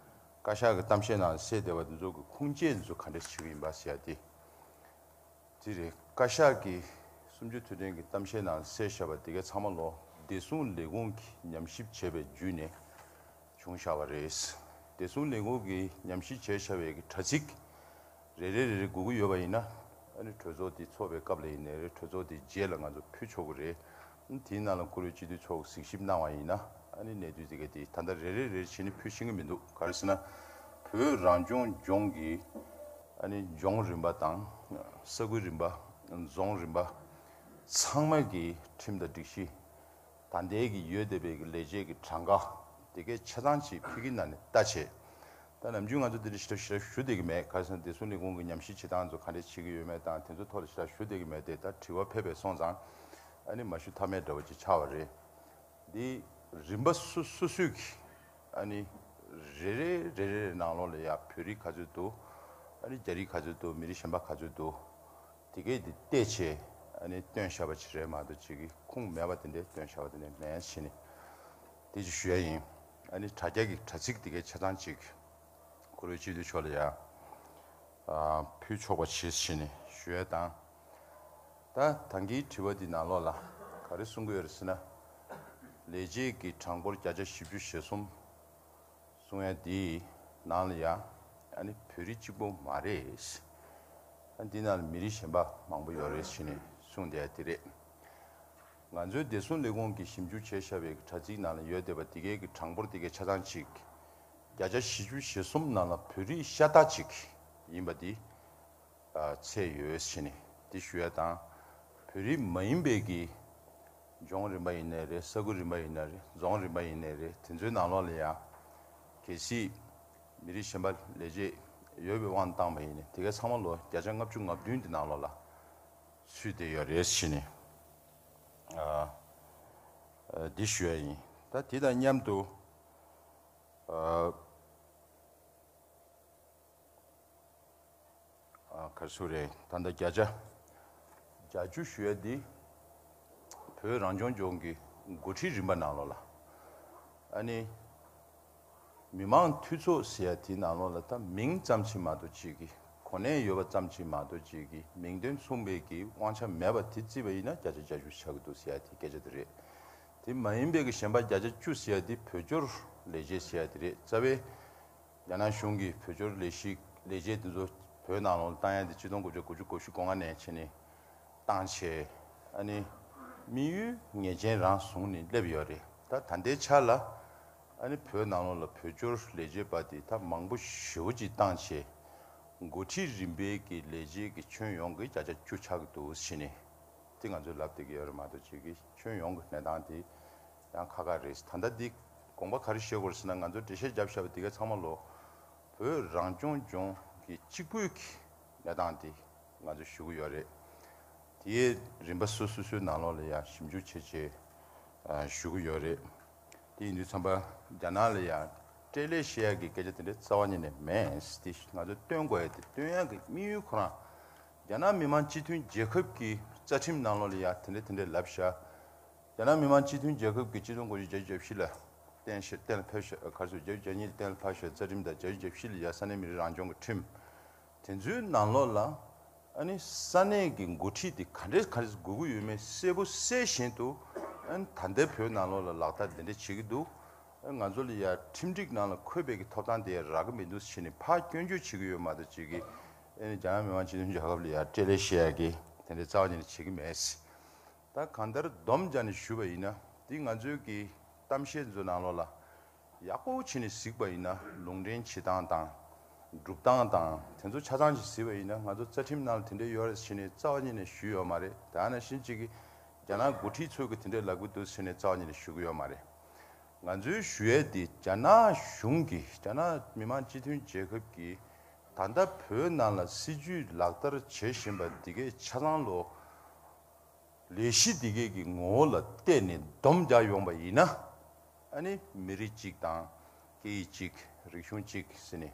བཀའ་ཤག་གི་གཏམ་བཤད་ནང་གསལ་བསྡད་པ་འདི་ཚོ་གི་ཁུངས་སྐྱེལ་འདི་ཚོ་ག་འདྲས་བྱེད་ཀྱི་ཡིན་པ་ཟེར་ཡ་དེ། དེ་རེད། བཀའ་ཤག་གིས་གསུམ་བཅུ་དུས་དྲན་གྱི་གཏམ་བཤད་ནང་གསལ་བཞག་པ་དེ་གའི་ཚང་མ་ལོ་བདེ་སྲུང་ལས་ཁུངས་ཀྱིས་ཉམས་ཞིབ་བྱས་པའི་བརྒྱུད་ནས་བྱུང་བཞག་པ་རེད། བདེ་སྲུང་ལས་ཁུངས་ཀྱིས་ཉམས་ཞིབ་བྱས་བཞག་པའི་གི་དྲ་ཚིགས་རེ་རེ་རེ་རེ་དགོས་ཀྱི་ཡོད་པ་ཡིན་ན་ཨ་ནི་གྲོས་ཚོགས་དེ་ཚོགས་པའི་སྐབས་ལ་ཡིན་ནའི་རེད། གྲོས་ཚོགས་དེ་རྗེས་ལ་ང་ཚོ་ཕུལ་ཆོག་གི་རེད། དེའི་ནང་ལ་བཀུར་འོས་སྤྱི་འཐུས་ཚོགས་གཟིགས་ཞིབ་གནང་བ་ཡིན་ན་ཨ་ནི་གནས་ཚུལ་དེ་ག་དེ་ད་ལྟ་རེ་རེ་རེ་བྱས་ནས་ཕུལ་ཤེས་ཀྱི་མི་འདུག་ག་རེ་ཟེར་ན། བོད་རང་སྐྱོང་ལྗོངས་ཀྱི་ཨ་ནི་ལྗོངས་རིམ་པ་དང་ས་ཁུལ་རིམ་པ། རྫོང་རིམ་པ་ཚང་མ་གི་ཁྲིམས་དང་སྒྲིག་གཞི་ད་ལྟའི་གི་ཡོད་བསྡད་པའི་གི་ལས་བྱེད་ཀྱི་གྲངས་ཀ་དེ་གའི་ཆ་ཚང་ཅིག་ཕ་གིའི་ནང་ནས་ལྟ་བྱས། ད་ནམ་རྒྱུན་ང་ཚོ་འདི་འདྲ་ཞེ་དྲག་ཞེ་དྲག་ཞུ་བསྡད་ཀྱི་མེད། ག་རེ་ཟེར་ན་བདེ་སྲུང་ལས་ཁུངས་ཀྱི་ཉམས་ཞིབ་བྱེད་སྟངས་ཚོ་ག་འདྲས་བྱེད་ཀྱི་ཡོད་མེད་དང་དེ་ཚོ་ཐོག་ལ་ཞེ་དྲག་ཞུ་བསྡད་ཀྱི་མེད་དེ། ད་དྲི་བ་ཕེབས་པས་སོང་ཙང་ཨ་ནི་མ་ཞུ་ཐབས་མེད་འདྲ་བོ་ཅིག་ཆགས་པ་རེད། འདི་རིམ་པ་སོ་སོ་སོས་ཀྱི་ཨ་ནི་རེ་རེ་རེ་རེ་ནང་ལོགས་ལ་ཡ་བོད་རིགས་ག་ཚོད་འདུག་ཨ་ནི་རྒྱ་རིགས་ག་ཚོད་འདུག་མི་རིགས་གཞན་པ་ག་ཚོད་འདུག་དེ་གས་དེ་བལྟས་བྱས་ཨ་ནི་བཏོན་བཞག་པ་ཅིག་རེད་མ་གཏོགས་ཅིག་གི་ཁུངས་མེད་པ་དེ་འདྲས་བཏོན་བཞག་པ་དེ་འདྲས་མེད་ཟེར་ནས་དེ་ཅིག་ཞུ་ཡ་ཡིན། ཨ་ནི་དྲ་རྒྱ་གི་དྲ་ཚིགས་དེ་གའི་ཆ་ཚང་ཅིག་བཀུར་འོས་སྤྱི་འཐུས་མཆོག་ལ་ཡ་ཨ་ཕུལ་ཆོག་པ་བྱེད་ཟེར་ནས་ཞུ་ཡ་དང་། ད་ད་གིན་དྲི་བ་འདི་ནང་ལོགས་ལ་ག་རེ་གསུང་གི་ཡོད་རེད་ཟེར་ན། ལས་བྱེད་ཀྱི་གྲངས་འབོར་བརྒྱ་ཆ་བཞི་བཅུ་ཞེ་གསུམ་གསུང་ཡ་དེའི་ནང་ལ་ཡ་ཨ་ནི་བོད་རིགས་གཅིག་པོ་མ་རེད། ཨ་འདི་ནང་ལ་མི་རིགས་གཞན་པ་མང་པོ་ཡོད་རེད་ཟེར་ནས་གསུངས་བསྡད་ཡ་དེ་རེད། ང་ཚོའི་བདེ་སྲུང་ལས་ཁུངས་ཀྱིས་ཞིབ་འཇུག་བྱས་བཞག་པའི་དྲ་ཚིགས་ནང་ལ་ཡོད་བསྡད་པ་དེ་གའི་གི་གྲངས་འབོར་དེ་གའི་ཆ་ཚང་གཅིག་བརྒྱ་ཆ་བཞི་བཅུ་ཞེ་གསུམ་ནང་ལ་བོད་རིགས་ཤ་སྟག་ཅིག་ཡིན་པ་འདི་ཨ་ཚད་ཡོད་ཟེར་ནས་འདི་ཞུ་ཡ་དང་། བོད་རིགས་མ་ཡིན་པའི་གི་ལྗོངས་རིམ་པ་ཡིན་ནའི་རེད། ས་ཁུལ་རིམ་པ་ཡིན་ནའི་རེད། རྫོང་རིམ་པ་ཡིན་ནའི་རེད། དེ་ཚོའི་ནང་ལོགས་ལ་ཡང་གལ་སྲིད་ མི་རིགས་གཞན་པ་ལས་བྱེད་ཡོད་པའི་དབང་བཏང་བ་ཡིན་ནའི་དེ་གའི་ཚང་མ་ལོ་བརྒྱ་ཆ་ལྔ་བཅུ་ང་བདུན་དེ་ནང་ལོགས་ལ་ཚུད་བསྡད་ཡོད་རེད་ཟེར་ནས་ཨ་ཨ་འདི་ཞུ་ཡ་ཡིན། ད་དེ་དང་མཉམ་དུ་ཨ་ཨ་ག་རེ་ཟེར་རེད། ད་ལྟ་བརྒྱ་ཆ་བརྒྱད་ཅུ་ཞུ་ཡ་འདི་བོད་རང་སྐྱོང་ལྗོངས་ཀྱི་འགོ་ཁྲིད་རིམ་པ་ནང་ལོགས་ལ་ཨ་ནི་མི་དམངས་འཐུས་ཚོགས་ཟེར་ཡ་དེའི་ནང་ལོགས་ལ་ད་མིང་ཙམ་ཞིག་མ་གཏོགས་ཅིག་གི་གོ་གནས་ཡོད་པ་ཙམ་ཞིག་མ་གཏོགས་ཅིག་གི་མིང་དོན་མཚུངས་པའི་གི་དབང་ཆ་མེད་པ་དེ་བརྩིས་པ་ཡིན་ན་བརྒྱ་ཆ་བརྒྱད་ཅུ་ཆགས་ཀྱི་འདུག་ཟེར་ཡ་དེ་སྐད་ཆ་དེ་རེད། དེ་མ་ཡིན་པའི་གི་གཞན་པ་བརྒྱ་ཆ་བཅུ་ཟེར་ཡ་དེ་བོད་སྐྱོར་ལས་བྱེད་ཟེར་ཡ་དེ་རེད། རྩ་བའི་རྒྱ་ནག་གཞུང་གིས་བོད་སྐྱོར་ལས་གཞི་ལས་བྱེད་འདི་ཚོ་བོད་ནང་ལོགས་བཏང་ཡ་དེ་ཆིག་སྟོང་དགུ་བརྒྱ་དགུ་བཅུ་གོ་བཞི་གོ་ལྔ་ནས་བྱས་ནས་བཏང་བྱས་ཨ་ནི་དམིགས་ཡུལ་ངེས་ཅན་རང་བཟུང་ནས་སླེབས་ཡོད་རེད། ད་ད་ལྟའི་ཆ་ལ་ཨ་ནི་བོད་ནང་ལོགས་ལ་བོད་སྐྱོར་ལས་བྱེད་པ་དེ་ད་མང་པོ་ཞེ་པོ་ཅིག་བཏང་བྱས་འགོ་ཁྲིད་རིམ་པའི་གི་ལས་བྱེད་ཀྱི་ཁྱོན་ཡོངས་ཀྱི་བརྒྱ་ཆ་བཅུ་ཆགས་ཀྱི་འདུག་ཟེར་ནས་དེ་ང་ཚོས་ལབ་བསྡད་ཀྱི་ཡོད་རེད་མ་གཏོགས་ཅིག་གི་ཁྱོན་ཡོངས་ཀྱི་གནས་སྟངས་དེ་ཡང་ཁག་ཁག་རེད། ད་ལྟ་འདི་དགོངས་པ་ག་རེ་བཞེས་དགོས་རེད་ཟེར་ན་ང་ཚོ་འགྲེལ་བཤད་བརྒྱབ་བཞག་པ་འདི་ག་ཚང་མ་ལོ་བོད་རང་སྐྱོང་ལྗོངས་ཀྱི་གཅིག་པུའི་གི་གནས་སྟངས་དེ་ང་ཚོ་ཞུ་གི་ཡོད་རེད། དེའི་རིམ་པ་སོ་སོ་སོའི་ནང་ལོགས་ལ་ཡང་ཞིབ་འཇུག་བྱེད་ཆེད་ཨ་ཞུ་གི་ཡོད་རེད། དེ་ཡིན་དུས་ཙམ་པ་རྒྱ་ནག་ལ་ཡང་སྤྲེལ་ལད་བཤད་ཡག་གི་སྐད་ཆ་དེ་འདྲ་རྩ་བ་ཉིད་ནས་མེད། དེ་ང་ཚོས་སྟོན་དགོས་ཡ་དེ་སྟོན་ཡག་གི་དམིགས་ཡུལ་ཁོ་རང་རྒྱ་ནག་མི་དམངས་སྤྱི་མཐུན་རྒྱལ་ཁབ་ཀྱི་རྩ་ཁྲིམས་ནང་ལོགས་ལ་ཡང་དེ་འདྲ་དེ་འདྲ་ལབ་བཞག་རྒྱ་ནག་མི་དམངས་སྤྱི་མཐུན་རྒྱལ་ཁབ་ཀྱི་གཅིག་སྟོང་དགུ་བརྒྱ་བརྒྱད་ཅུ་གྱ་བཞི་ལ་གཏན་བཞག་གཏན་ལ་ཕེབས་བཞག་ག་རེ་ཟེར་བརྒྱད་ཅུ་གྱ་གཉིས་ལ་གཏན་ལ་ཕབ་བཞག་རྩ་ཁྲིམས་དང་བརྒྱད་ཅུ་གྱ་བཞི་ལ་ཡ་ས་གནས་མི་རིགས་རང་སྐྱོང་གི་ཁྲིམས། དེ་ཚོའི་ནང་ལོགས་ལ་ཨ་ནི་ས་གནས་ཀྱི་འགོ་ཁྲིད་དེ་ག་འདྲས་ག་འདྲས་དགོས་ཀྱི་ཡོད་མེད་གསལ་པོ་གསལ་བཞིན་དུ་ཨ་ནི་ད་ལྟའི་བོད་ནང་ལོགས་ལ་ལག་བསྟར་དེ་འདྲས་བྱེད་ཀྱི་འདུག་ཨ་ང་ཚོ་ལ་ཡ་ཁྲིམས་སྒྲིག་ནང་ལ་འཁོད་པའི་གི་ཐོབ་ཐང་དེ་རག་གི་མི་འདུག་ཟེར་ནས་ཕར་སྐྱོན་བརྗོད་བྱེད་ཀྱི་ཡོད་མ་གཏོགས་ཅིག་གི་ཨ་ནི་རྒྱ་ནག་མི་དམངས་སྤྱི་མཐུན་རྒྱལ་ཁབ་ལ་ཡ་སྤྲེལ་ལད་བཤད་ཡ་གི་དེ་འདྲས་རྩ་བ་ཉིད་ནས་བྱེད་ཀྱི་མེད། ད་གང་ལྟར་སྡོམ་སྦྱར་ནས་ཞུས་པ་ཡིན་ན་འདི་ང་ཚོའི་གི་གཏམ་བཤད་ཚོའི་ནང་ལོགས་ལ་ཡག་པོ་བྱས་ནས་གཟིགས་པ་ཡིན་ན་ལུང་འདྲེན་བྱེད་སྟངས་དང་སྒྲུབ་སྟངས་དང་དེ་ཚོ་ཆ་ཚང་ཞིག་གཟིགས་པ་ཡིན་ན་ང་ཚོ་རྩ་ཁྲིམས་ནང་ལ་དེ་འདྲ་ཡོད་རེད་ཟེར་ནས་རྩ་བ་ཉིད་ནས་ཞུས་ཡོད་མ་རེད། ད་ནང་བཞིན་གཅིག་གི་རྒྱ་ནག་འགོ་ཁྲིད་ཚོས་གི་དེ་འདྲ་ལབ་གི་འདུག་ཟེར་ནས་རྩ་བ་ཉིད་ནས་ཞུ་གི་ཡོད་མ་རེད། ང་ཚོའི་ཞུ་ཡས་འདི་རྒྱ་ནག་གཞུང་གིས་རྒྱ་ནག་མི་དམངས་སྤྱི་མཐུན་རྒྱལ་ཁབ་ཀྱིས་ད་ལྟ་བོད་ནང་ལ་སྲིད་ཇུས་ལག་བསྟར་བྱེད་བཞིན་པ་འདི་གའི་ཆ་ཚང་ལོ། ལས་གཞི་འདི་གའི་གི་ངོ་བོ་ལ་བལྟས་ནས་སྡོམ་རྒྱག་ཡོང་པ་ཡིན་ན། ཨ་ནི་མི་རིགས་གཅིག་དང་སྐད་ཡིག་གཅིག་རིག་གཞུང་གཅིག་ཟེར་ནས་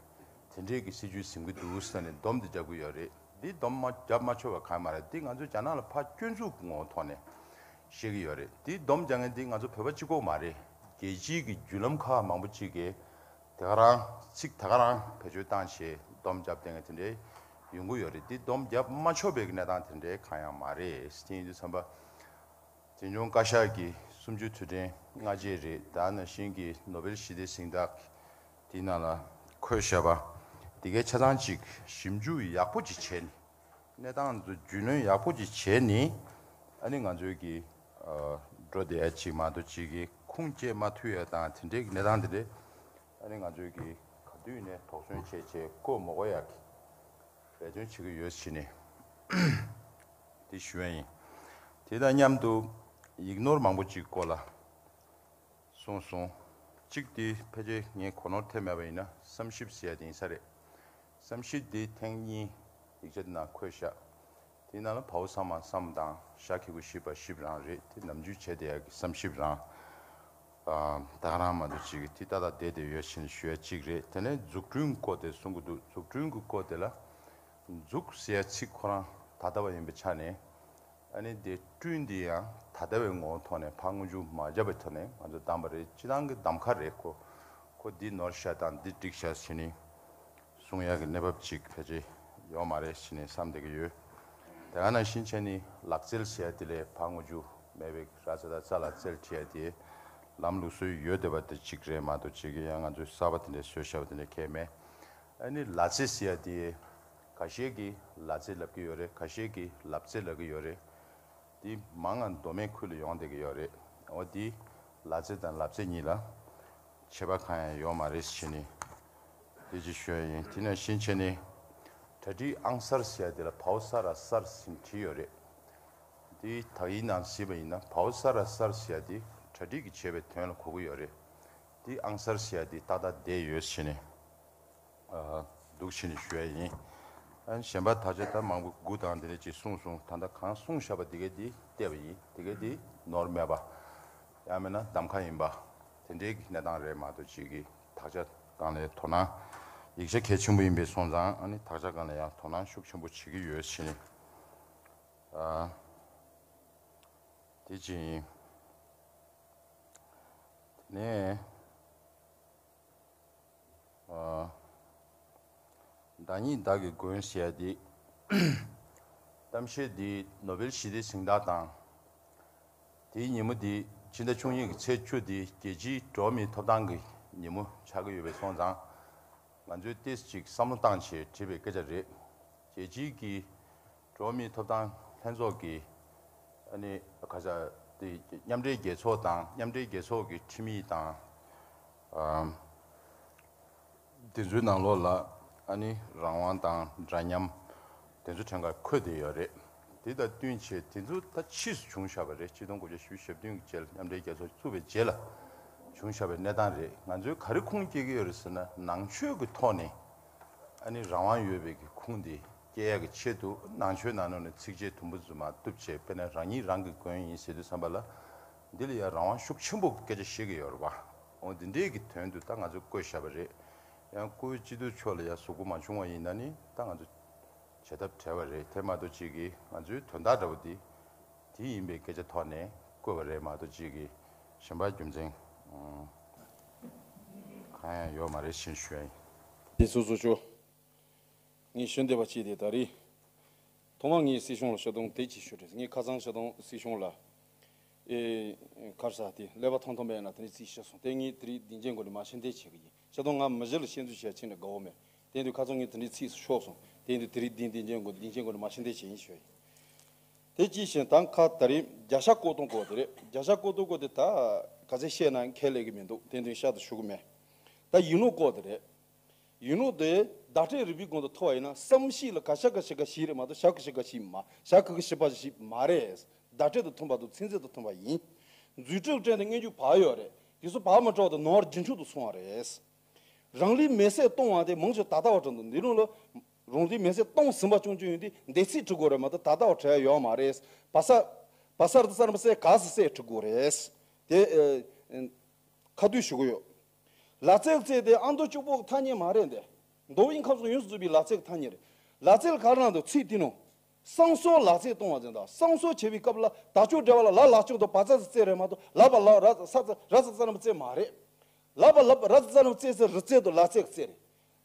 དེ་འདྲའི་གི་སྲིད་ཇུས་འཛིན་གི་འདུག་ཟེར་ནས་སྡོམ་དེ་རྒྱབ་གི་ཡོད་རེད། འདི་སྡོམ་མ་རྒྱབ་མ་ཆོག་པ་གང་ཡང་མ་རེད། འདི་ང་ཚོས་རྒྱ་ནག་ལ་ཕར་སྐྱོན་འཛུགས་ཀྱི་ངོ་བོ་ཐོག་ནས་བཤད་གི་ཡོད་རེད། འདི་སྡོམ་རྒྱག་མཁན་འདི་ང་ཚོ་བོད་པ་གཅིག་པོ་མ་རེད། རྒྱལ་སྤྱིའི་གི་བརྒྱུད་ལམ་ཁག་མང་པོ་གཅིག་གིས་དེ་ག་རང་ཚིག་དེ་ག་རང་བེད་སྤྱོད་བཏང་བྱས་སྡོམ་རྒྱབ་བསྡད་མཁན་དེ་འདྲའི་ཡོང་གི་ཡོད་རེད། འདི་སྡོམ་རྒྱབ་མ་ཆོག་པའི་གི་གནས་སྟངས་དེ་འདྲའི་གང་ཡང་མ་རེད། དེ་ཡིན་དུས་ཙམ་པ། འཛིན་སྐྱོང་བཀའ་ཤག་གི་གསུམ་བཅུའི་དུས་དྲན་སྔ་རྗེས་རེད། ད་ནང་བཞིན་གྱི་ནོ་བེལ་ཞི་བདེའི་གཟེངས་རྟགས་དེའི་ནང་ལ་འཁོད་བཞག་པ་དེ་གའི་ཆ་ཚང་ཅིག་ཞིབ་འཇུག་ཡག་པོ་ཅིག་བྱས་ནས་གནས་སྟངས་ཚོ་རྒྱུས་ལོན་ཡག་པོ་ཅིག་བྱས་ནས་ཨ་ནི་ང་ཚོའི་གི་འགྲོ་བསྡད་ཡ་ཅིག་མ་གཏོགས་ཅིག་གི་ཁུངས་སྐྱེལ་མ་ཐུབ་ཡ་དང་དེ་འདྲའི་གི་གནས་སྟངས་དེ་འདྲའི་ཨ་ནི་ང་ཚོའི་གི་ག་དུས་ནས་དོགས་ཟོན་བྱས་བྱས་བཀོད་མ་དགོས་ཡ་གི་འབད་བརྩོན་བྱེད་ཀྱི་ཡོད་ཟེར་ནས་དེ་ཞུ་ཡ་ཡིན། དེ་དང་མཉམ་དུ་ཡིག་ནོར་མང་པོ་ཅིག་སྐོར་ལ་གསུངས་སོང་། གཅིག་དེ་ཕལ་ཆེར་ངས་གོ་ནོར་ཐེབས་མེད་པ་ཡིན་ན་བསམ་ཞིབ་ཟེར་ཡ་དེ་ཡིན་ས་རེད། བསམ་ཞིབ་དེ་ཐེངས་གཉིས་ཡིག་ཆ་དེ་ནང་འཁོད་བཞག་དེའི་ནང་ལ་བའོ་ཚང་མ་བསམ་དང་ཞྭ་གི་གུ་ཞིབ་པ་ཞིབ་རང་རེད། དེ་ནམ་རྒྱུན་བྱས་བསྡད་ཡ་གི་བསམ་ཞིབ་རང་། ཨ་ད་ག་རང་མ་གཏོགས་ཅིག་གི་དེ་ཏག་ཏག་བསྡད་བསྡད་ཡོད་ཕྱིན་ཞུ་ཡ་གཅིག་རེད། དེ་ནས་འཛུགས་སྐྲུན་སྐོར་དེ་གསུང་གི་འདུག་འཛུགས་སྐྲུན་གྱི་སྐོར་དེ་ལ་འཛུགས་ཟེར་ཡ་ཚིག་ཁོ་རང་ད་ལྟ་བ་ཡིན་པའི་ཆ་ནས་ཨ་ནི་དེ་སྐྲུན་དེ་ཡང་ད་ལྟ་བའི་ངོ་བོ་ཐོག་ནས་ཕར་སྔོན་འཇུག་མ་བརྒྱབ་པའི་ཐོག་ནས་ང་ཚོ་བདམས་པ་རེད། སྤྱི་བཏང་གི་གདམ་ཁ་རེད། ཁོ་ཁོ་འདི་ནོར་ཤག་དང་འདི་འགྲིག་ཤག་ཟེར་ནས་གསུང་ཡག་གི་གནས་བབ་ཅིག་ཕལ་ཆེར་ཡོད་མ་རེད་ཟེར་ནས་བསམ་བསྡད་ཀྱི་ཡོད། དེ་ག་ནང་བཞིན་བྱས་ནས་ལག་རྩལ་ཟེར་ཡ་དེ་ལས་ཕར་སྔོན་འཇུག་མེད་པའི་ར་ཙ་དང་རྩ་ལ་རྩལ་བྲིས་ཡ་དེ་ལམ་ལུགས་སྲོལ་ཡོད་བསྡད་པ་དེ་གཅིག་རེད་མ་གཏོགས་གཅིག་གི་ཡང་ང་ཚོས་གསར་པ་དེ་འདྲའི་བཟོས་བཞག་པ་དེ་འདྲ་གང་ཡང་མེད། ཨ་ནི་ལ་རྩེ་ཟེར་ཡ་དེ་ཁ་ཤས་ཀྱིས་ལ་རྩེ་ལབ་ཀྱི་ཡོད་རེད། ཁ་ཤས་ཀྱིས་ལབ་རྩེ་ལབ་ཀྱི་ཡོད་རེད། དེ་མང་ང་མདོ་སྨད་ཁུལ་ལ་ཡོང་བསྡད་ཀྱི་ཡོད་རེད། འོ་དེ་ལ་རྩེ་དང་ལབ་རྩེ་གཉིས་ལ་ཁྱད་པར་གང་ཡང་ཡོད་མ་རེད་ཟེར་ནས་དེ་ཅིག་ཞུ་ཡ་ཡིན། དེ་ནང་བཞིན་བྱས་ནས་གྲ་སྒྲིག་ཨང་གསར་ཟེར་ཡ་དེ་ལ་བའོ་ས་ར་གསར་ཟེར་བྲིས་ཡོད་རེད། དེ་དག་ཡིག་ནང་གཟིགས་པ་ཡིན་ན་བའོ་ས་ར་གསར་ཟེར་ཡ་དེ་གྲ་སྒྲིག་གིས་བྱས་པའི་དོན་ལ་གོ་གི་ཡོད་རེད། དེ་ཨང་གསར་ཟེར་ཡ་དེ་ཏག་ཏག་བསྡད་ཡོད་ཟེར་ནས། འདུག་བྱས་ནས་ཞུ་ཡ་ཡིན། ཨ་ནི་གཞན་པ་དག་ཆ་ད་མང་པོ་དགུ་དང་དེ་འདྲ་ཅིག་གསུངས་སོང་། ད་ལྟ་གང་གསུངས་བཞག་པ་དེ་ག་དེ་བལྟས་པ་ཡིན། དེ་ག་དེ་ནོར་མེད་པ། ཡང་མིན་ན་གདམ་ཁ་ཡིན་པ། དེ་འདྲའི་གི་གནས་སྟངས་རེད་མ་གཏོགས་ཅིག་གི་དག་ཆ་སྒང་ལ་དོ་སྣང་ཡིག་ཆ་གལ་ཆེན་པོ་ཡིན་པའི་སོང་ཙང་། ཨ་ནི་དག་ཆ་སྒང་ལ་ཡང་དོ་སྣང་ཤུགས་ཆེན་པོ་བྱེད་ཀྱི་ཡོད་ཕྱིན། ཨ། དེ་ཅི་ཡིན། དེ་ནས། ཨ། བདག་ཉིད་བདག་གི་མགོན་ཟེར་ཡ་དེ། གཏམ་བཤད་འདི་ནོ་བེལ་ཞི་བདེའི་གཟེངས་རྟགས་དང་། དེའི་ཉིན་མོ་འདི་ཕྱི་ཟླ་བཅུ་གཉིས་ཀྱི་ཚེས་བཅུ་འདི་རྒྱལ་སྤྱིའི་འགྲོ་བ་མིའི་ཐོབ་ཐང་གི་ཉིན་མོ་ཆགས་ཀྱི་ཡོད་པའི་སོང་ཙང་། ང་ཚོས་ཏོག་ཙམ་ཅིག་བསམ་བློ་བཏང་བྱས་བྲིས་པའི་སྐད་ཆ་རེད། རྒྱལ་སྤྱིའི་གི་འགྲོ་བ་མིའི་ཐོབ་ཐང་ལྷན་ཚོགས་ཀྱི། ཨ་ནི་ག་ས་དེ་མཉམ་འབྲེལ་རྒྱལ་ཚོགས་དང་། མཉམ་འབྲེལ་རྒྱལ་ཚོགས་ཀྱི་ཁྲིམས་ཡིག་དང་། ཨམ། དེ་ཚོའི་ནང་ལོགས་ལ་ཨ་ནི་རང་དབང་དང་འདྲ་མཉམ་དེ་ཚོ་ཕྲན་ཁ་འཁོད་བསྡད་ཡོད་རེད། དེ་དང་བསྟུན་བྱས་དེ་ཚོ་ད་ཕྱིས་སུ་བྱུང་བཞག་པ་རེད། ཆིག་སྟོང་དགུ་བརྒྱ་བཞི་བཅུ་ཞེ་བདུན་གྱི་རྗེས་ལ་མཉམ་འབྲེལ་རྒྱལ་ཚོགས་བཙུགས་པའི་རྗེས་ལ་བྱུང་བཞག་པའི་གནས་སྟངས་རེད། ང་ཚོས་ག་རེ་ཁུངས་སྐྱེལ་གྱི་ཡོད་རེད་ཟེར་ན། ནང་ཆོས་ཀྱི་ཐོག་ནས་ཨ་ནི་རང་དབང་ཡོད་པའི་གི་ཁུངས་དེ་སྐྱེལ་ཡག་གི་ཆེད་དུ། ནང་ཆོས་ནང་ལོགས་ནས་ཚིགས་བཅད་དུམ་བུ་རྫུན་མ་གཏུབ་བྱས། དཔེར་ན་རང་ཉིད་རང་གི་མགོན་ཡིན་ཟེར་དུས་ཙམ་པ་ལ། འདི་ལ་ཡང་རང་དབང་ཤུགས་ཆེན་པོ་སྐད་ཆ་བཤད་ཀྱི་ཡོད་རེད་པ། འོ་འདི་འདྲའི་གི་དོན་དུ་ད་ང་ཚོས་བཀོད་བཞག་པ་རེད། ཡང་བཀུར་འོས་སྤྱི་འཐུས་མཆོག་ལ་ཡང་གཟུགས་པོ་མ་བྱུང་བ་ཡིན་ན་ནི། ད་ང་ཚོ་བྱེད་ཐབས་བྲལ་བ་རེད། དེ་མ་གཏོགས་ཅིག་གི་ང་ཚོའི་དོན་དག་འདྲ་བོ་འདི་དེ་ཡིན་པའི་སྐད་ཆ་ཐོག་ནས་བཀོད་པ་རེད་མ་གཏོགས། ཅིག་གི་གཞན་པ་རྒྱུ་མཚན་གང་ཡང་ཡོད་མ་རེད་ཅེས་ཞུ་ཡ་ཡིན། དེ་ཚོ་བཟོ་ཆོག་ངས་ཞུ་འདོད་པ་ཅིག་དེ་ད་རེས། ཐོག་མར་ངས་སྲིད་གཞུང་ལ་ཞུ་དོན་དེ་ཅིག་ཞུ་དྲན། ངས་ཁ་སང་ཞུ་དོན་སྲིད་གཞུང་ལ། ཨེ། ག་རེ་ཟེར། དེ་ཀླད་པ་ཐོམ་ཐོམ་པ་ཡིན་ན་དེ་ནས་རྩིས་ཞུས་སོང་། དེ་ངས་དེ་རིང་འདི་མཇལ་འགོ་ནས་མར་ཕྱིར་འཐེན་བྱེད་ཀྱི་ཡིན། ཞུ་དོན་ང་མི་གཞི་ལ་ཤེས་འཛུལ་བྱས་ཕྱིན་ནས་དགའ་བོ་མེད། དེ་དུས་ཁ་སང་ངས་དེ་འདྲའི་ཚིགས་སུ་ཤོར་སོང་། དེ་དུས་དེ་རིང་འདི་འདི་མཇལ་འགོ་འདི་མཇལ་འགོ་ནས་མར་ཕྱིར་འཐེན་བྱེད་ཡིན་ཞུ་ཡིན། དེ་ཅིའི་ཕྱིར་ད་ཁ་ད་རེས་བརྒྱ་ཆ་བཀོད་གཏོང་སྐོར་དེ་རེད། བརྒྱ་ཆ་བཀོད་གཏོང་སྐོར་དེ་ད་ག་ཚད་བཤད་ན་ཁས་ལེན་གྱི་མི་འདུག་དེ་དུས་ཤར་དུ་ཞུ་གི་མེད། ད་ཡིན་ནོ་སྐོར་དེ་རེད། ཡིན་ནོ་དེ་བརྡ་སྤྲོད་རིག་པའི་སྒང་དུ་ཐོ་བ་ཡིན་ན། བསམ་ཤེས་ལ་ག་ཤ་ག་ཤ་ག་ཤི་རེད་མ་གཏོགས་ཞ་གི་ཤ་ག་ཤི་མ། ཞ་གི་གི་ཤི་པ་ཤི་མ་རེད། བརྡ་སྤྲོད་དུ་མཐུན་པ་དང་ཚིག་མཛོད་དུ་མཐུན་པ་ཡིན། རྫུ་འཕྲུལ་སྤྲད་དེ་སྙན་བརྒྱུད་བག་ཡོད་རེད། དེ་ཚོ་བག་མ་བྲོ་བ་དང་ནོར་རྒྱུན་འཁྱོངས་དུ་སོང་བ་རེད། རང་ལུས་མེ་སྲེག་གཏོང་བ་དེ་མང་ཆེ་ད་ལྟ་བ་དྲན་འདུག་འདི་རུང་ལ་རང་ལུས་མེ་སྲེག་གཏོང་ཟིན་པ་ཅུང་ཅུང་ཡིན་དུས་འདས་ཚིག་འབྲི་དགོས་རེད་མ་གཏོགས་ད་ལྟ་བ་འབྲི་ཡ་ཡོད་མ་རེད། བ་ས། བ་ས་ར་ཏ་ས་ར་མ་བསྲེགས། ག་ས་བསྲེགས་འབྲི་དགོས་རེད། དེ། ཨེ། ཁ་བསྡུས་ཞུ་གི་ཡོད། ལག་རྩལ་གྱི་རྩལ་དེ་ཨ་མདོ་སྤྱི་བོ་གི་ཐ་སྙད་མ་རེད་དེ། མདོ་དབུས་ཁམས་གསུམ་ཡོངས་སུ་རྫོགས་པའི་ལག་རྩལ་གྱི་ཐ་སྙད་རེད། ལག་རྩལ་ག་རེ་ལབ་འདུག་ཚིག་དེ་ནང་། བསང་གསོལ་ལག་རྩལ་གཏོང་བ་ཟེར་འདུག་བསང་གསོལ་བྱེད་པའི་སྐབས་ལ་དག་ཆོས་འགྲེལ་པ་ལ་ལ་ལག་ལྕགས་དང་བ་ཙ་ས་རྩེ་རེད་མ་གཏོགས་ལ་བ་ལ་ར་ས་ཙ་ར་ས་ཙ་ན་བ་རྩེ་མ་རེད། ལ་བ་ལ་བ་ར་ས་ཙ་ན་བ་རྩེ་ཟེར་རི་རྩེ་དང་ལག་རྩལ་གྱི་རྩལ་རེད།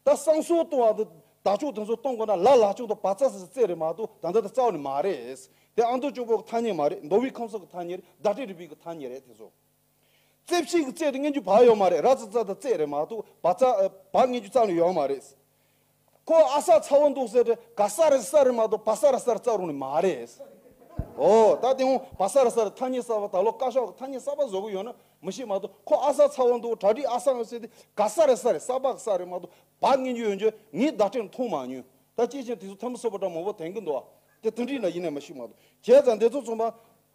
ད་བསང་གསོལ་གཏོང་བ་དང་དག་ཆོས་དེ་ཚོ་གཏོང་དགོས་ན་ལ་ལག་ལྕགས་དང་བ་ཙ་ས་ཙ་རྩེ་རེད་མ་གཏོགས་ད་ལྟ་དེ་རྩ་བ་ནས་མ་རེད། དེ་ཨ་མདོ་སྤྱི་བོ་གི་ཐ་སྙད་མ་རེད། མདོ་དབུས་ཁམས་གསུམ་གྱི་ཐ་སྙད་རེད། བརྡ་སྤྲོད་རིག་པའི་གི་ཐ་སྙད་རེད་དེ་ཚོ། རྩེ་ཕྱེད་ཀྱི་རྩེ་དེ་སྙན་བརྒྱུད་བག་ཡོད་མ་རེད། ར་ཙ་ཙ་དང་རྩེ་རེད་མ་གཏོགས་བ་ཙ་བ་སྙན་བརྒྱུད་རྩ་ནས་ཡོད་མ་རེད། ཁོ་ཨ་ས་ཚ་བོ་འདུག་ཟེར་ཏེ་ག་ས་རེད་ས་རེད་མ་གཏོགས་བ་ས་ར་ས་ར་རྩ་རུང་ནས་མ་རེད། ཨོ་ད་དེ་འོང་བ་ས་ར་ས་ར་ཐ་སྙད་གསར་པ། ད་ལོ་བཀའ་ཤོག་གི་ཐ་སྙད་གསར་པ་བཟོ་གི་ཡོད་ན་མི་ཤེས་མ་གཏོགས་ཁོ་ཨ་ས་ཚ་བོ་འདུག་གྲ་སྒྲིག་ཨ་ས་ཡོད་ཟེར་ཏེ་ག་ས་རེད་ས་རེད། ས་བ་ག་ས་རེད་མ་གཏོགས་བ་སྙན་བརྒྱུད་ཡོད་རྒྱུ་ངས་བརྡ་སྤྲོད་མཐོང་མ་མྱོང་། ད་སྐྱེས་ཆེན་དེ་ཚོ་ཐེམ་སོ་པ་འདྲ་མང་པོ་དེང་གི་འདུག་ཨ། དེ་དེ་འདྲ་ན་ཡིན་ནས་མི་ཤེས་མ་གཏོགས་བྱས་ཙང་འདི་ཚོ་ཚང་མ།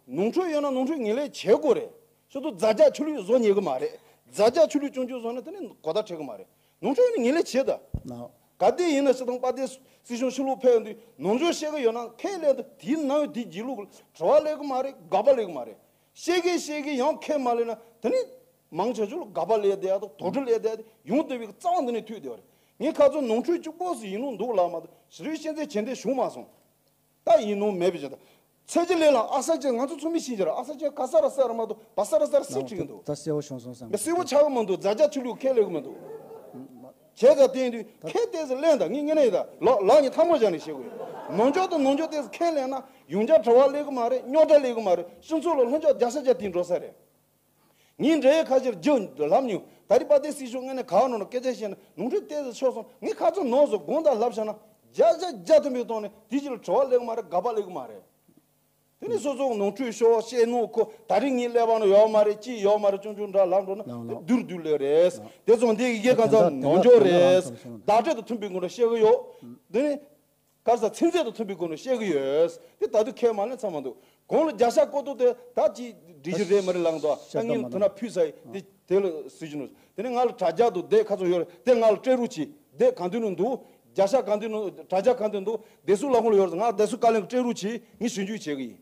ནོར་འཁྲུལ་ཡོད་ན་ནོར་འཁྲུལ་ངོས་ལེན་བྱེད་དགོས་རེད། ཞུ་དུ་ཛ་རྒྱ་ཆུ་ལུད་བཟོ་ཉན་གི་མ་རེད། ཛ་རྒྱ་ཆུ་ལུད་ཆུང་ཆུང་བཟོ་ན་དེ་ནི་གོ་བརྡ་འཕྲོད་གི་མ་རེད། ནོར་འཁྲུལ་ཡོད་ན་ངོས་ལེན་བྱེད་ད། ནའོ། ག་དེ་ཡིན་ན་སྤྱིར་བཏང་དཔལ་ལྡན་སྲིད་གཞུང་ཕྱི་ལོགས་ཕེབས་དུས་ནོར་འཁྲུལ་བཤད་གི་ཡོད་ན་ཁས་ལེན་དུ་དེའི་ནང་ཡོད་དེའི་རྗེས་ལུས་གི་དྲི་བ་སླེབས་གི་མ་རེད། དགག་པ་སླེབས་གི་མ་རེད། བཤད་གི་བཤད་གི་ཡང་ཁས་མ་ལེན་ན་དེ་ནི་མང་ཆེ་ཆོས་ལ་དགག་པ་སླེབས་བསྡད་ཡ་དང་དོགས་འདྲི་སླེབས་བསྡད་ཡ་དེ་ཡོང་བསྡད་པའི་རྩ་བ་འདི་ནས་འཐུས་བསྡད་པ་རེད། ངས་ཁ་ཚོན་ནོར་འཁྲུལ་གཅིག་པོ་ཟིག་ཡིན་ནོ་འདུག་ལབ་མ་གཏོགས་ཞི་རིའི་ཤན་ཚད་ཇེ་འདེད་བྱུང་མ་སོང་། ད་ཡིན་ནོ་མེད་པའི་ཆེད་དུ། ཚེ་གཅིག་ལས་ལ་ཨ་ས་ཅན་ང་ཚོ་ཚོ་མི་ཤེས་ཀྱི་རེད། ཨ་ས་ཅན་ག་ས་ར་ས་ར་མ་གཏོགས་བ་ས་ར་ས་ར་སི་ཁྲིད་ཀྱི་འདུག་ད་གསལ་བོ་བྱུང་སོང་བསམ་གི། གསལ་བོ་ཆགས་ཀྱི་མི་འདུག་ཛ་རྒྱ་ཆུ་ལུད་ཁས་ལེན་གྱི་མི་འདུག་བྱས་ཙང་དེ་ཡིན་དུས་ཁས་ཏོག་ཙམ་ལེན་དང་། ངས་ངས་ནས་ཡིན་ད་ལོ་ལག་གཉིས་ཐལ་མོ་སྦྱར་ནས་བཤད་དགོས་ཡོད། ནོར་འཁྲུལ་དང་ནོར་འཁྲུལ་ཏོག་ཙམ་ཁས་ལེན་ན་ཡོང་རྒྱུ་དྲི་བ་སླེབས་ཀྱི་མ་རེད། རྙོག་དྲ་སླེབས་ཀྱི་མ་རེད། སྤྱི་ཚོགས་ལ་ལྷིང་འཇགས་རྒྱག་ས་རྒྱག་དེ་འགྲོ་ས་རེད། ངས་འདྲ་ཡས་ཁ་ཤས་རྒྱུ་ལབ་མྱོང་། ད་རེས་དཔལ་ལྡན་སྲིད་གཞུང་ངོས་ནས་ག་བ་ནོར་ནོར་སྐད་ཆ་བཤད་ན་ནོར་འཁྲུལ་ཏོག་ཙམ་ཤོར་སོང་། ངས་ཁ་ཚོན་ནོར་སོང་དགོངས་དག་ལབ་བཞག་ན་བརྒྱ་ཆ་བརྒྱ་མཐུན་པའི་ཐོག་ནས་དེ་ཕྱིར་དྲི་བ་སླེབས་ཀྱི་མ་རེད། དགག་པ་སླེབས་ཀྱི་མ་རེད། དེ་ནས་སོ་སོ་ནོར་འཁྲུལ་ཤོར་བཤད་ནོར་ཁོ་ད་རེས་ངའི་ཀླད་པ་ནང་ཡོད་མ་རེད། ཅི་ཡོད་མ་རེད། ཅུང་ཅུང་འདྲ་ལབ་འགྲོ་ན་ལགས་ལགས། དེ་བསྡུར་བསྡུར་ལེ་རེད། ལགས། དེ་ཚོ་འདི་ཡི་གེ་གང་ཚང་ནོར་འཁྲུལ་རེད། བརྡ་སྤྲོད་དང་མཐུན་པའི་སྒོ་ནས་བཤད་གི་ཡོད། དེ་ནས། ག་རེ་ཟེར། ཚིག་མཛོད་དང་མཐུན་པའི་སྒོ་ནས་བཤད་གི་ཡོད། དེ་ད་དུང་ཁས་མ་ལེན་ཚར་མ་འདུག་གོང་ལ་བརྒྱ་ཆ་བཀོད་འདུག་དེ་ད་ཅི་སྒྲིག་གཞི་རེད་མ་རེད་ལབ་འདུག་ད་ངས་དོ་སྣང་ཕུལ་ཚར་ཡིན། དེ་དེ་ལ་གཟིགས་ཀྱི་ནོར། དེ་ནས་ང་ལ་དྲ་རྒྱ་དང་དེ་ཁ་ཚོན་ཡོད་རེད། དེ་ང་ལ་སྤྲད་རོགས་གྱིས། དེབ་གང་དུས་ནང་འདུག་བརྒྱ་ཆ་གང་དུས་ནང་དྲ་རྒྱ་གང་དུས་འདུག་བདེ་སྲུང་ལས་ཁུངས་ལ་ཡོད་རེད། ང་བདེ་སྲུང་བཀའ་བློན་གྱི་སྤྲད་རོགས་གྱིས། ངས་ཞིབ་འཇུག་བྱེད་གི་ཡིན།